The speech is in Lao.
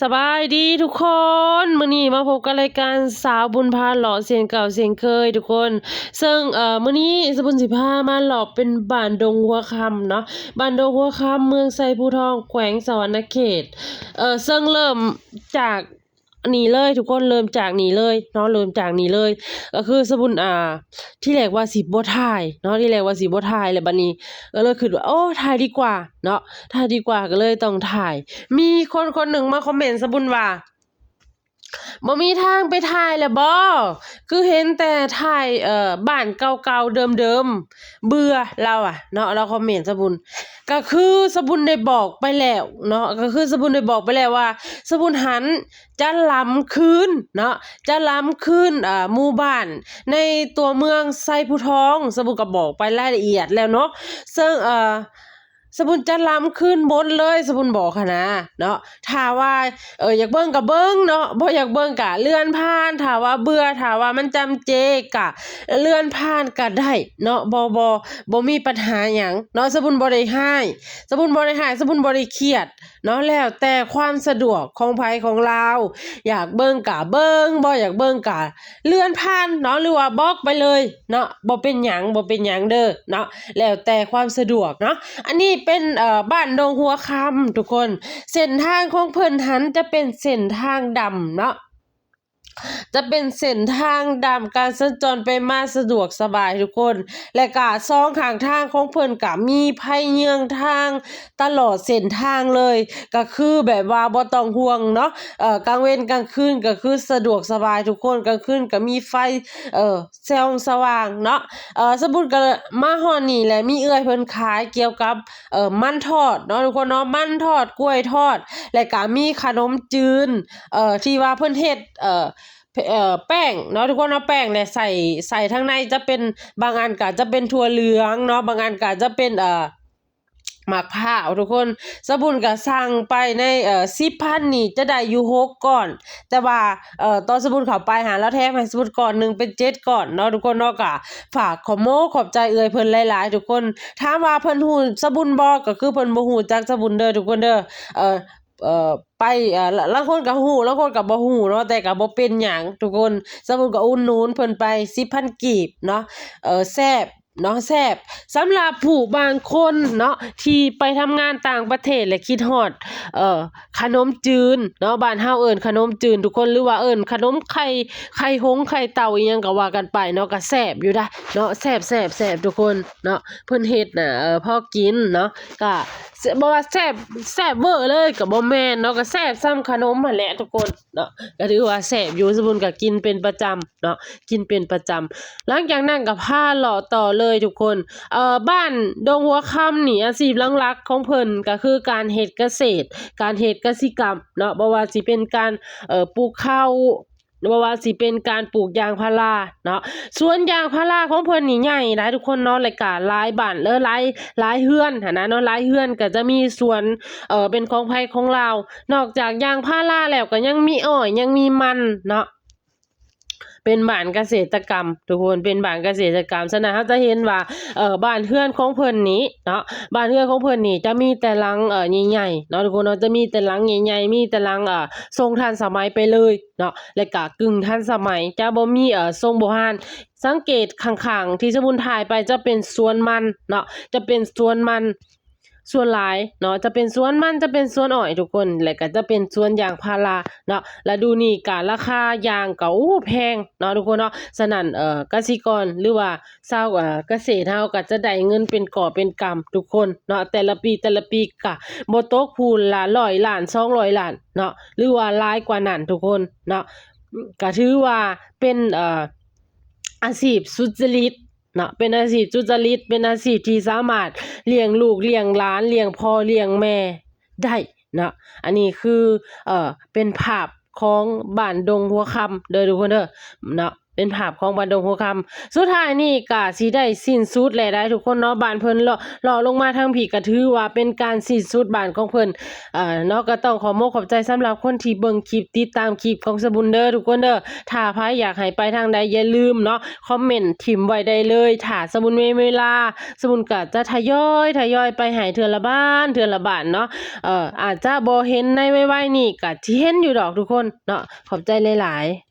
ສະບາຍດີທຸກຄົນ, ມື້ນີ້ມາພົບກັບລາຍການສາວບຸນພາເລາະເຊັ່ນເກົ່າເຊັ່ນເຄີຍທຸກຄົນ. ເຊິ່ງ ເອີ ມື້ນີ້ສາວບຸນຊິພາມາເລາະເປັນບ້ານດົງຫົວຄຳເນາະ, ບ້ານດົງຫົວຄຳ ເມືອງໄຊພູທອງ ແຂວງສະຫວັນນະເຂດ. ເອີ ເຊິ່ງເລີ່ມຈາກນີ້ເລີຍທຸກຄົນ, ເລີ່ມຈາກນີ້ເລີຍເນາະ, ເລີ່ມຈາກນີ້ເລີຍ. ກໍຄືສາວບຸນ ອ່າ ທີແລກວ່າຊິບໍ່ຖ່າຍເນາະ, ທີແລກວ່າຊິບໍ່ຖ່າຍ ແລ້ວບັດນີ້ກໍເລີຍຄິດວ່າ ໂອ້ ຖ່າຍດີກວ່າເນາະ, ຖ່າຍດີກວ່າ ກໍເລີຍຕ້ອງຖ່າຍ. ມີຄົນຄົນໜຶ່ງມາຄອມເມັນສາວບຸນວ່າ ບໍ່ມີທາງໄປຖ່າຍແລ້ວບໍ? ຄືເຫັນແຕ່ຖ່າຍ ເອີ ບ້ານເກົ່າໆເດີມໆ ເບື່ອ ລາວວ່າເນາະ, ລາວຄອມເມັນສາວບຸນ. ກໍຄືສາວບຸນໄດ້ບອກໄປແລ້ວເນາະ, ກໍຄືສາວບຸນໄດ້ບອກໄປແລ້ວວ່າ ສາວບຸນຫັ້ນຈະລຳຄືນເນາະ, ຈະລຳຄືນ ອ່າ ໝູ່ບ້ານໃນຕົວເມືອງໄຊພູທອງ. ສາວບຸນກໍບອກໄປລາຍລະອຽດແລ້ວເນາະ, ເຊິ່ງ ເອີ ສາວບຸນຈະລຳຄືນໝົດເລີຍ, ສາວບຸນບອກຫັ້ນນະເນາະ. ຖ້າວ່າ ເອີ ຢາກເບິ່ງກໍເບິ່ງເນາະ, ບໍ່ຢາກເບິ່ງກໍເລື່ອນຜ່ານ. ຖ້າວ່າເບື່ອ ຖ້າວ່າມັນຈຳເຈ ກໍເລື່ອນຜ່ານກໍໄດ້ເນາະ, ບໍ່ ບໍ່ ບໍ່ມີບັນຫາຫຍັງເນາະ. ສາວບຸນບໍ່ໄດ້ຮ້າຍ, ສາວບຸນບໍ່ໄດ້ຮ້າຍ, ສາວບຸນບໍ່ໄດ້ຄຽດເນາະ, ແລ້ວແຕ່ຄວາມສະດວກຂອງໃຜຂອງລາວ. ຢາກເບິ່ງກໍເບິ່ງ, ບໍ່ຢາກເບິ່ງກໍ ເລື່ອນຜ່ານເນາະ ຫຼືວ່າບລັອກໄປເລີຍເນາະ, ບໍ່ເປັນຫຍັງ ບໍ່ເປັນຫຍັງເດີເນາະ, ແລ້ວແຕ່ຄວາມສະດວກເນາະ. ອັນນີ້ເປັນ ເອີ ບ້ານດົງຫົວຄຳທຸກຄົນ. ເສັ້ນທາງຂອງເພິ່ນຫັ້ນຈະເປັນເສັ້ນທາງດຳເນາະ, ຈະເປັນເສັ້ນທາງດຳ, ການສັນຈອນໄປມາສະດວກສະບາຍທຸກຄົນ. ແລະກະສອງຂ້າງທາງຂອງເພິ່ນກະມີໄຟເຍືອງທາງ ຕະຫຼອດເສັ້ນທາງເລີຍ, ກໍຄືແບບວ່າບໍ່ຕ້ອງຫ່ວງເນາະ. ເອີ ກາງເວັນກາງຄືນກໍຄືສະດວກສະບາຍທຸກຄົນ, ກາງຄືນກໍມີໄຟ ເອີ ສ່ອງສະຫວ່າງເນາະ. ເອີ ສາວບຸນກໍມາຮອດນີ້ແຫຼະ, ມີເອື້ອຍເພິ່ນຂາຍກ່ຽວກັບ ເອີ ມັນທອດເນາະທຸກຄົນເນາະ, ມັນທອດ ກ້ວຍທອດ ແລະກະມີຂະໜົມຈືນ ເອີ ທີ່ວ່າເພິ່ນເຮັດ ເອີ ເອີ ແປ້ງເນາະທຸກຄົນເນາະ, ແປ້ງ ແລະໃສ່ ໃສ່ທາງໃນຈະເປັນ ບາງອັນກໍຈະເປັນຖົ່ວເຫຼືອງເນາະ, ບາງອັນກໍຈະເປັນ ເອີ ໝາກພ້າວທຸກຄົນ. ສາວບຸນກໍສັ່ງໄປໃນ ເອີ ສິບພັນນີ້ຈະໄດ້ຢູ່ຫົກກ້ອນ, ແຕ່ວ່າ ເອີ ຕອນສາວບຸນເຂົ້າໄປຫາ ລາວແຖມໃຫ້ສາວບຸນກ້ອນໜຶ່ງເປັນເຈັດກ້ອນເນາະທຸກຄົນເນາະ. ກໍຝາກຂອບມົກຂອບໃຈເອື້ອຍເພິ່ນຫຼາຍໆທຸກຄົນ. ຖາມວ່າເພິ່ນຮູ້ສາວບຸນບໍ່? ກໍຄືເພິ່ນບໍ່ຮູ້ຈັກສາວບຸນເດີທຸກຄົນເດີ. ເອີ ເອີ ໄປ ເອີ ລາງຄົນກໍຮູ້ ລາງຄົນກໍບໍ່ຮູ້ເນາະ, ແຕ່ກໍບໍ່ເປັນຫຍັງທຸກຄົນ. ສາວບຸນກໍອຸດໜູນເພິ່ນໄປສິບພັນກີບເນາະ. ເອີ ແຊບ ເນາະ ແຊບ. ສຳລັບຜູ້ບາງຄົນເນາະ ທີ່ໄປທຳງານຕ່າງປະເທດ ແລະ ຄິດຮອດ ເອີ ຂະໜົມຈືນເນາະ, ບ້ານເຮົາເອີ້ນຂະໜົມຈືນທຸກຄົນ ຫຼືວ່າເອີ້ນຂະໜົມໄຂ່ ໄຂ່ຫົງ ໄຂ່ເຕົ່າ ອີ່ຫຍັງກໍວ່າກັນໄປເນາະ, ກໍແຊບຢູ່ໄດ໋ເນາະ, ແຊບ ແຊບ ແຊບທຸກຄົນເນາະ. ເພິ່ນເຮັດນະ ເອີ ພໍກິນເນາະ, ກໍ ບໍ່ວ່າແຊບ ແຊບເວີເລີຍກໍບໍ່ແມ່ນເນາະ, ກໍແຊບສ່ຳຂະໜົມຫັ້ນແຫຼະທຸກຄົນເນາະ. ກໍຖືວ່າແຊບຢູ່, ສາວບຸນກໍກິນເປັນປະຈຳເນາະ, ກິນເປັນປະຈຳ. ຫຼັງຈາກນັ້ນກໍພາເລາະຕໍ່ເລີຍທຸກຄົນ. ເອີ ບ້ານດົງຫົວຄຳນີ້ ອາຊີບຫຼັກໆຂອງເພິ່ນກໍຄືການເຮັດກະເສດ, ການເຮັດກະສິກຳເນາະ, ບໍ່ວ່າຊິເປັນການ ເອີ ປູກເຂົ້າ ບໍ່ວ່າຊິເປັນການປູກຢາງພາລາເນາະ. ສວນຢາງພາລາຂອງເພິ່ນນີ້ໃຫຍ່ຫຼາຍທຸກຄົນເນາະ, ແລະກະຫຼາຍບ້ານ ເອີ ຫຼາຍ ຫຼາຍເຮືອນຫັ້ນນະເນາະ, ຫຼາຍເຮືອນກໍຈະມີສວນ ເອີ ເປັນຂອງໃຜຂອງລາວ. ນອກຈາກຢາງພາລາແລ້ວກໍຍັງມີອ້ອຍ ຍັງມີມັນເນາະ. ເປັນບ້ານກະເສດຕະກຳທຸກຄົນ, ເປັນບ້ານກະເສດຕະກຳ. ສະນັ້ນເຮົາຈະເຫັນວ່າ ເອີ ບ້ານເຮືອນຂອງເພິ່ນນີ້ເນາະ, ບ້ານເຮືອນຂອງເພິ່ນນີ້ຈະມີແຕ່ຫຼັງ ເອີ ໃຫຍ່ໆເນາະທຸກຄົນເນາະ, ຈະມີແຕ່ຫຼັງໃຫຍ່ໆ ມີແຕ່ຫຼັງ ເອີ ຊົງທັນສະໄໝໄປເລີຍເນາະ, ແລະກະກຶ່ງທັນສະໄໝ, ຈະບໍ່ມີ ເອີ ຊົງໂບຮານ. ສັງເກດຂ້າງໆທີ່ສາວບຸນຖ່າຍໄປຈະເປັນສວນມັນເນາະ, ຈະເປັນສວນມັນ ສ່ວນຫຼາຍເນາະ ຈະເປັນສວນມັນ ຈະເປັນສວນອ້ອຍທຸກຄົນ ແລະກະຈະເປັນສວນຢາງພາລາເນາະ. ລະດູນີ້ກະລາຄາຢາງກະ ໂອ້ ແພງເນາະທຸກຄົນເນາະ. ສະນັ້ນ ເອີ ກະສິກອນ ຫຼືວ່າຊາວ ເອີ ກະເສດເຮົາກະຈະໄດ້ເງິນເປັນກອບເປັນກຳທຸກຄົນເນາະ, ແຕ່ລະປີ ແຕ່ລະປີກະບໍ່ຕົກຜູ້ລະຮ້ອຍລ້ານ ສອງຮ້ອຍລ້ານເນາະ ຫຼືວ່າຫຼາຍກວ່ານັ້ນທຸກຄົນເນາະ. ກະຖືວ່າເປັນ ເອີ ອາຊີບສຸດຈະລິດ ເນາະ ເປັນອາຊີບສຸດຈະລິດ ເປັນອາຊີບທີ່ສາມາດລ້ຽງລູກລ້ຽງຫຼານ ລ້ຽງພໍ່ລ້ຽງແມ່ໄດ້ເນາະ. ອັນນີ້ຄື ເອີ ເປັນພາບຂອງບ້ານດົງຫົວຄຳເດີທຸກຄົນເດີເນາະ. ເປັນພາບຂອງບ້ານດົງຫົວຄຳ. ສຸດທ້າຍນີ້ກະຊິໄດ້ສິ້ນສຸດແລ້ວໄດ໋ທຸກຄົນເນາະ, ບ້ານເພິ່ນເລາະ ເລາະລົງມາທາງພີ້ກະຖືວ່າເປັນການສິ້ນສຸດບ້ານຂອງເພິ່ນ ເອີ ເນາະ. ກະຕ້ອງຂໍຂອບອົກຂອບໃຈສຳລັບຄົນທີ່ເບິ່ງຄລິບ ຕິດຕາມຄລິບຂອງສະບຸນເດີທຸກຄົນເດີ. ຖ້າໃຜຢາກໃຫ້ໄປທາງໃດ ຢ່າລືມເນາະ ຄອມເມັນຖິ້ມໄວ້ໄດ້ເລີຍ. ຖ້າສະບຸນມີເວລາ ສະບຸນກະຈະທະຍອຍ ທະຍອຍໄປໃຫ້ເທື່ອລະບ້ານ ເທື່ອລະບ້ານເນາະ. ເອີ ອາດຈະບໍ່ເຫັນໃນໄວໆນີ້ ກະຊິເຫັນຢູ່ດອກທຸກຄົນເນາະ. ຂອບໃຈຫຼາຍໆ.